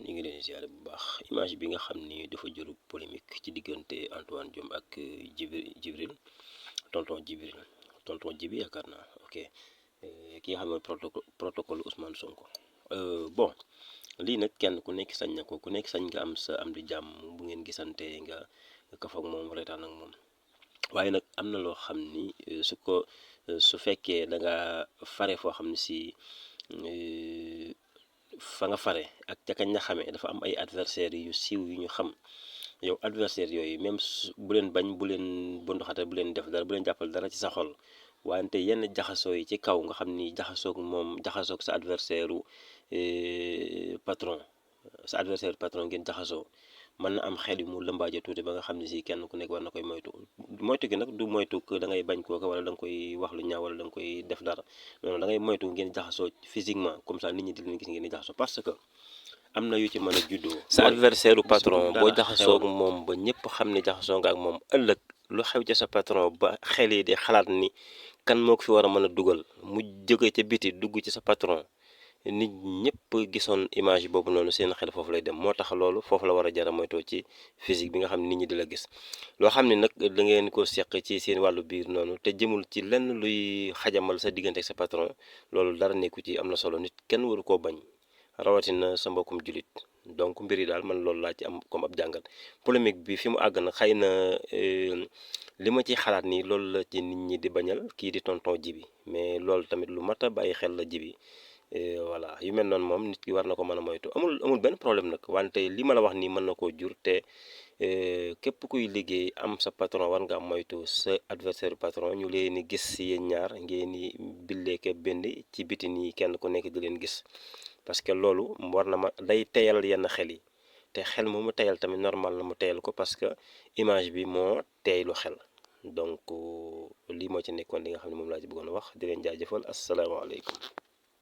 ñu ngi leen ziare bu baax image bi nga xam ni dafa jëru polémique ci diggante Antoine Diome ak Jibril tonton Jibi yaakaar naa ok ki nga xam ne protocole Ousmane Sonko bon lii nag kenn ku nekk sañ na ko ku nekk sañ nga am sa am di jàmm bu ngeen gisante nga kaf ak moom reetaan ak moom waaye nag am na loo xam ni su fekkee da nga fare foo xam ne si fa nga fare ak ca kañ na xamee dafa am ay adversaires yu siiw yu ñu xam yow adversaire yooyu même bu leen bañ bu leen bunduxate bu leen def dara bu leen jàppal dara ci sa xol wante yenn jaxasoo yi ci kaw nga xam ni jaxasoog sa adversaire patron ngeen jaxasoo mën na am xel yu mu lëmbaaje tuuti ba nga xam ne si kenn ku nekk war na koy moytu gi nag du moytu da ngay bañ kooka wala da nga koy wax lu ñaaw wala da nga koy def dara non da ngay moytu ngeen jaxasoo physiquement comme ça nit ñi di leen gis ngeen di jaxasoo parce que am na yu ci mën a juddoo sa adversaire u patron boo jaxasoo ak moom ba ñëpp xam ne jaxasoo nga ak moom ëllëg lu xew ca sa patron ba xel yi di xalaat ni kan moo ko fi war a mën a dugal mu jóge ca biti dugg ci sa patron nit ñëpp gisoon image boobu noonu seen xel foofu lay dem moo tax loolu foofu la war a jara moytoo ci physique bi nga xam ne nit ñi di la gis loo xam ne nag da ngeen ko seq ci seen wàllu biir noonu te jëmul ci lenn luy xajamal sa diggante ak sa patron loolu dara nekku ci am na solo nit kenn waru koo bañ rawatina sa mbokkum julit donc mbir yi daal man loolu laa ci am comme ab jàngat polémique bi fi mu àgg na xëy na li ma ci xalaat nii loolu la ci nit ñi di bañal kii di tonton Jibi mais loolu tamit lu mat a bàyyi xel la Jibi voilà yu mel noonu moom nit ki war na ko mën a moytu amul benn problème nag wante li ma la wax nii mën na koo jur te képp kuy liggéey am sa patron war nga moytu sa adversaire patron ñu leen di gis si yéen ñaar ngeen di billeeke benn ci biti nii kenn ku nekk di leen gis parce que loolu war na ma day teyal yenn xel yi te xel mu teyal tamit normal na mu teyal ko parce que image bi moo teylu xel donc lii moo ci nekkoon li nga xam ne moom laa ci bëggoon a wax di leen jaajëfal asalaamaaleykum